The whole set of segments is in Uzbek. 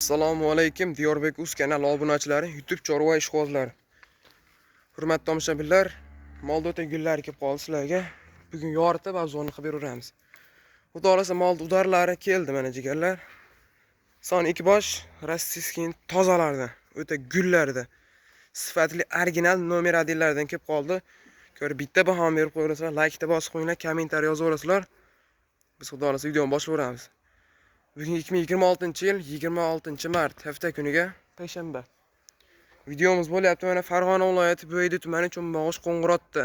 Assalomu alaykum Diyorbek Uz kanali obunachilari, YouTube chorva ishqibozlari. Hurmatli tomoshabinlar, molda o'ta gullar kelib qoldi sizlarga. Bugun yoritib obzorni qilib beraveramiz. Xudo xolasa molda udarlari keldi mana jigarlar. Son 2 bosh rossiyskiy tozalardan, o'ta gullardan, sifatli original nomer 1lardan kelib qoldi. Ko'rib bitta baho berib qo'yasizlar, like da bosib qo'yinglar, kommentariy yozaverasizlar. Biz xudo xolasa videoni boshlayveramiz. Bugun 2026-yil 26 mart hafta kuniga payshanba. Videomiz bo'lyapti mana Farg'ona viloyati Bo'ydi tumani Cho'mbog'ish Qo'ng'irotda.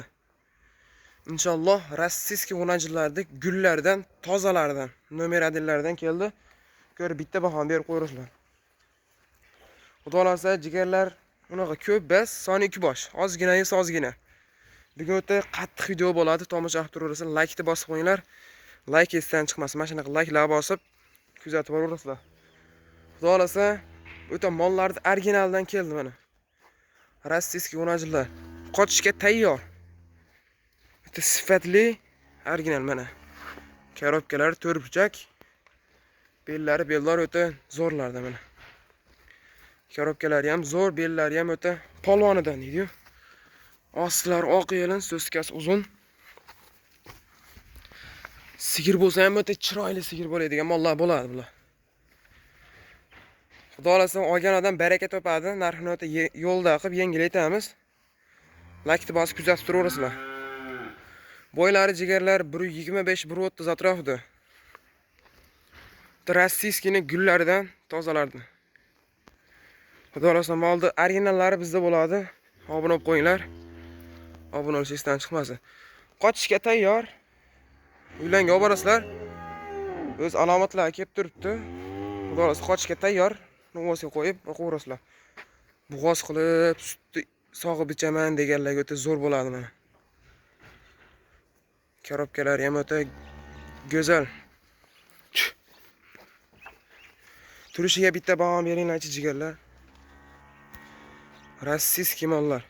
Inshaalloh rossiyskiy g'unajillarda gullardan, tozalardan, nomer 1lardan keldi. Ko'rib bitta baho berib qo'yasizlar. Xudo xolasa jigarlar unaqa ko'p bas, soni 2 bosh. Ozgina esa ozgina. Bugun o'ta qattiq video bo'ladi, tomosha qilib turaverasizlar, like-ni bosib qo'yinglar. Like esdan chiqmasin. Mana shunaqa like-lar bosib kuzatib boraverasizlar. Xudo xolasa o'ta mollarni originaldan keldi mana. Rossiyskiy g'unajillar qochishga tayyor. O'ta sifatli original mana. Korobkalari to'rt burchak. Bellari beldor o'ta zo'rlarda mana. Korobkalari ham zo'r, bellari ham o'ta polvonidan deydi-yu. Ostlari oq yelin, so'skasi uzun. Sigir bo'lsa ham o'ta chiroyli sigir bo'ladigan mollar bo'ladi bular. Xudo xolasa olgan odam baraka topadi. Narxini o'ta yo'lda qilib yengil aytamiz. Like bosib kuzatib turaverasizlar. Bo'ylari jigarlar 1.25 1.30 atrofida. Rossiyskiyni gullaridan, tozalardan. Xudo xolasa molni originallari bizda bo'ladi. Obuna bo'lib qo'yinglar. Obuna bo'lish esdan chiqmasin. Qochishga tayyor. Uylarga olib borasizlar. O'z alomatlari kelib turibdi. Xudo xolasa qochishga tayyor. Novvosga qo'yib boqaverasizlar. Bo'g'oz qilib sutni sog'ib ichaman deganlarga o'ta zo'r bo'ladi mana. Korobkalari ham o'ta go'zal. Turishiga bitta baho beringlarchi jigarlar. Rossiyskiy mollar.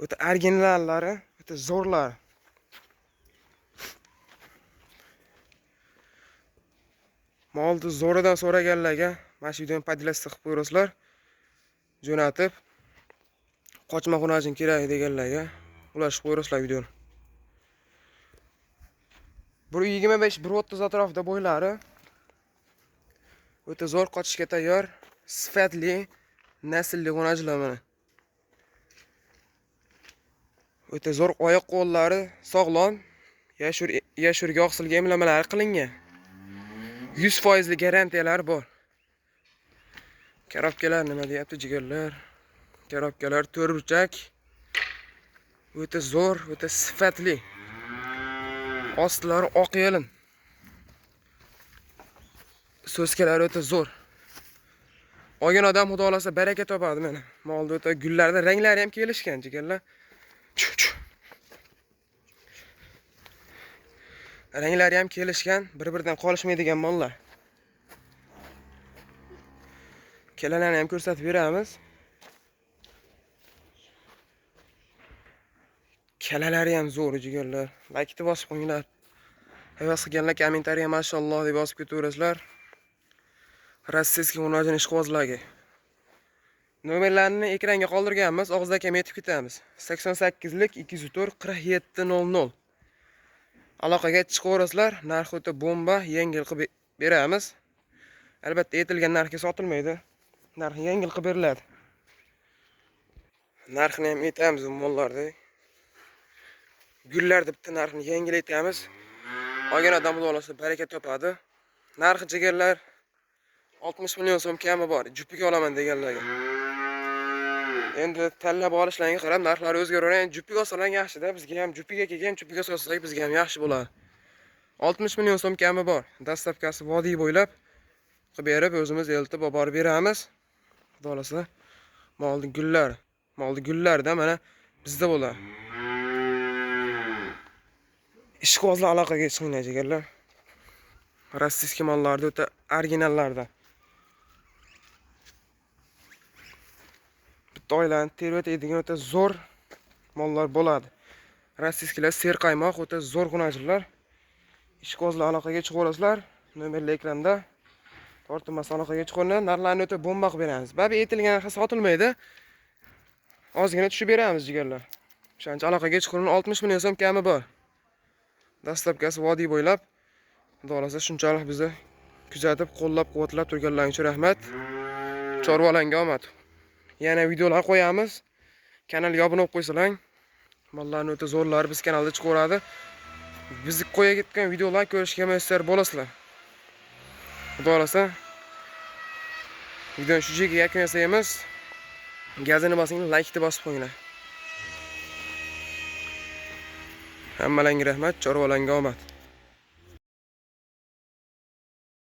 O'ta originallari, o'ta zo'rlari. Molni zo'ridan so'raganlarga mana shu videoni podlasta qilib qo'yasizlar. Jo'natib qochma xunajin kerak deganlarga ulashib qo'yasizlar videoni. 1.25 1.30 atrofida bo'ylari. O'ta zo'r qochishga tayyor, sifatli, naslli xunajlar mana. O'ta zo'r, oyoq qo'llari sog'lom, yashurga oqsilga emlamalari qilingan. 100% garantiyalar bor. Korobkalar nima deyapti jigarlar? Korobkalar to'rt burchak. O'ta zo'r, o'ta sifatli. Ostlari oq yelin. So'skalari o'ta zo'r. Olgan odam xudo xolasa baraka topadi mana. Molda o'ta gullarda ranglari ham kelishgan jigarlar. Ranglari ham kelishgan, bir-biridan qolishmaydigan mollar. Kelalarni ham ko'rsatib beramiz. Kalalari ham zo'r jigarlar. Like-ni bosib qo'yinglar. Havas qilganlar kommentariya mashalloh deb yozib ketaverasizlar. Rossiyskiy g'unajin ishqibozlarga. Nomerlarni ekranga qoldirganmiz, og'zaki ham yetib ketamiz. 88lik 204 47 00. Aloqaga chiqaverasizlar, narx o'ta bomba, yengil qilib beramiz. Albatta aytilgan narxga sotilmaydi. Narxi yengil qilib beriladi. Narxini ham aytamiz mollarda. Gullarda bitta narxini yengil aytamiz. Olgan odam xudo xolasa baraka topadi. Narxi jigarlar 60 million so'm kami bor. Jupiga olaman deganlarga. Endi tanlab olishlariga qarab narxlari o'zgaraveradi. Endi jupiga olsalar yaxshi-da, bizga ham jupiga kelgan, jupiga sotsak bizga ham yaxshi bo'ladi. 60 million so'm kami bor. Dastavkasi vodiy bo'ylab qilib berib, o'zimiz eltib olib borib beramiz. Xudo xolasa molni gullar, molni gullarida mana bizda bo'ladi. Ishqibozlar aloqaga chiqinglar jigarlar. Rossiyskiy mollarda o'ta originallarda. Bitta oilani tervatadigan o'ta zo'r mollar bo'ladi. Rossiyskilar serqaymoq, o'ta zo'r xunajillar. Ishqibozlar aloqaga chiqaverasizlar. Nomerlar ekranda. Tortinmas aloqaga chiqinglar, narxlarni o'ta bomba qilib beramiz. Babi aytilgan narxga sotilmaydi. Ozgina tushib beramiz jigarlar. O'shancha aloqaga chiqinglar, 60 million so'm kami bor. Dastlabkasi vodiy bo'ylab. Xudo xolasa shunchalik bizni kuzatib, qo'llab-quvvatlab turganlaring uchun rahmat. Chorvalarga omad. Yana videolar qo'yamiz. Kanalga obuna bo'lib qo'ysalang, mollarni o'ta zo'rlari biz kanalda chiqaveradi. Bizni qo'yayotgan videolar ko'rishga muyassar bo'lasizlar. Xudo xolasa videoni shu yerga yakun yasaymiz. Gazini bosinglar, laykni bosib qo'yinglar. Hammalarga rahmat, chorvalarga omad.